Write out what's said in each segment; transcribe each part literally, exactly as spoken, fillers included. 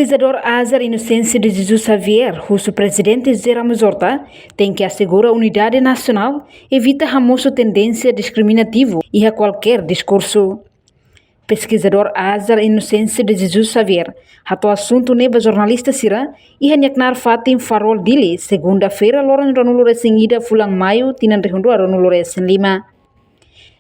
Peskizadór Azar Inocêncio de Jesus Xavier husu Prezidente José Ramos Horta tenke asegura unidade nasionál, evita hamosu tendénsia diskriminativu iha kualkér diskursu. Peskizadór Azar Inocêncio de Jesus Xavier hato'o asuntu ne'e ba jornalista sira iha nia knaar fatin Farol, Dili, segunda-feira, loron ruanulu resin ida fulan Maiu, tinan rihun rua ruanulu resin lima.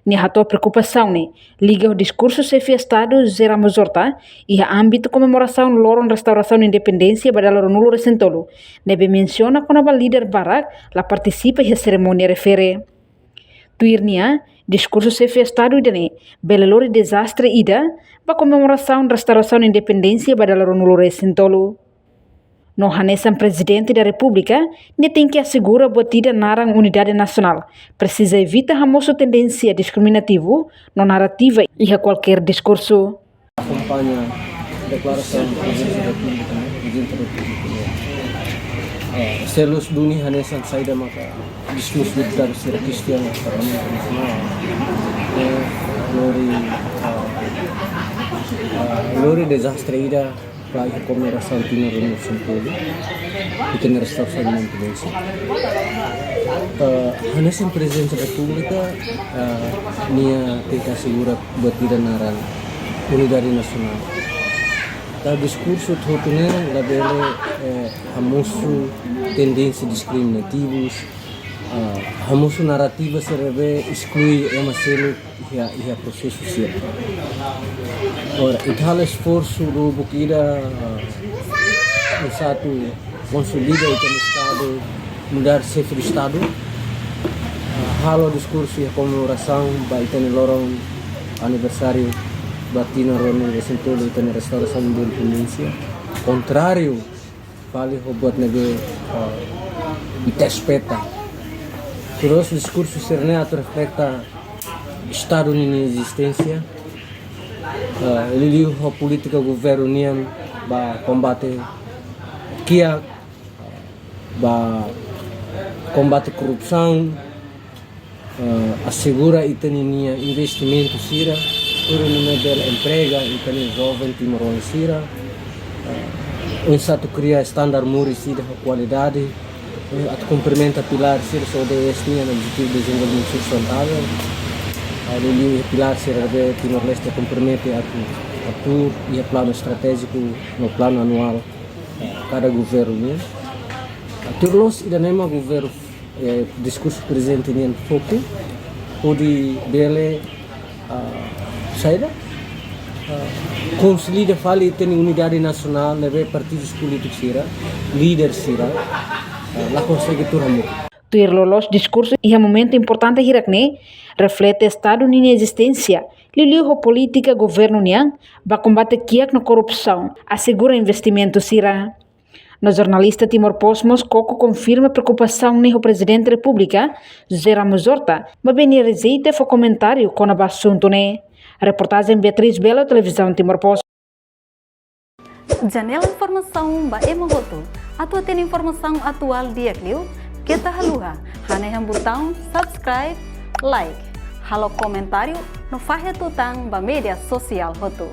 Nia hato'o preokupasaun ne'e liga ho diskursu Xefe Estadu José Ramos Horta iha ámbitu komemorasaun loron restaurasaun independénsia ba dala ruanulu resin tolu, ne'ebé mensiona kona-ba líder barak la partisipa iha serimónia refere. Tuir nia, diskursu Xefe Estadu ida-ne'e bele lori dezastre ida ba komemorasaun restaurasaun independénsia ba dala ruanulu resin tolu. No hanesan Prezidente da Repúblika, nia tenke asegura buat ida naran unidade nasionál, presiza evita hamosu tendénsia diskriminativu no narrativa iha kualkér diskursu. Akompaña deklarasaun Prezidente da Repúblika, ne'e, Prezidente da Repúblika, ne'e. Eh, selus duni hanesan saida maka diskursu deputadu sira kestiona Parlamentu Nasionál. Eh, lori, eh, eh, lori dezastre ida ba iha komemorasaun tinan ruanulu resin tolu, ita-nia restaurasaun independénsia. Eh, hanesan Prezidente da Repúblika, eh, nia tenke asegura buat ida naran unidade nasionál. Tanba diskursu hotu-hotu ne'e labele, eh, hamosu tendénsia diskriminativus, eh, hamosu narrativa sira ne'ebé esklui ema seluk iha, iha prosesu sira. Ora, ita halo esforsu lubuk ida, eh, oinsá atu konsolida ita-nia Estadu, mudar Xefe de Estadu, eh, halo diskursu iha komemorasaun ba ita-nia loron aniversáriu ba tinan ruanulu resin tolu ita-nia restaurasaun independénsia. Kontráriu fali ho buat ne'ebé, eh, ita espeta. Terus diskursu sira-ne'e atu refleta Estadu ninia ezisténsia, eh, liuliu ho polítika governu nian ba kombate kiak, ba kombate korrupsaun, eh, asegura ita-ninia investimentu sira, tuir nune'e bele emprega ita-nia joven timoroan sira, eh, oinsá atu kria standar moris ida ho kualidade, eh, atu kumprimenta pilár sira O D S nian, Objetivu Dezenvolvimentu Sustentável, eh, liuliu iha pilár sira ne'ebé Timor-Leste kumprimete atu, atu iha planu estratéjiku no planu anuál, eh, kada governu nian. Tuir loos ida-ne'e mak governu, eh, diskursu Prezidente nian foku, hodi bele, ah, saida, ah, konsolida fali ita-nia unidade nasionál ne'ebé partidus polítikus sira, líder sira, ah, la konsege tuur hamutuk. Tuir loloos diskursu iha momentu importante hirak-ne'e reflete Estadu ninia ezisténsia, liuliu ho polítika governu nian ba kombate kiak no korrupsaun, asegura investimentu sira. No jornalista Timor Post mós koko konfirma preokupasaun ne'e ho Prezidente Repúblika, José Ramos Horta, maibé nia rejeita fó komentáriu kona-ba asuntu ne'e. Reportajen Beatriz Belo, Televizaun Timor Post. Janela informasaun ba ema hotu. Atu hatene informasaun atuál di'ak liu, keta haluha hanehan butaun subscribe, like, halo komentáriu no fahe tutan ba média sosiál hotu.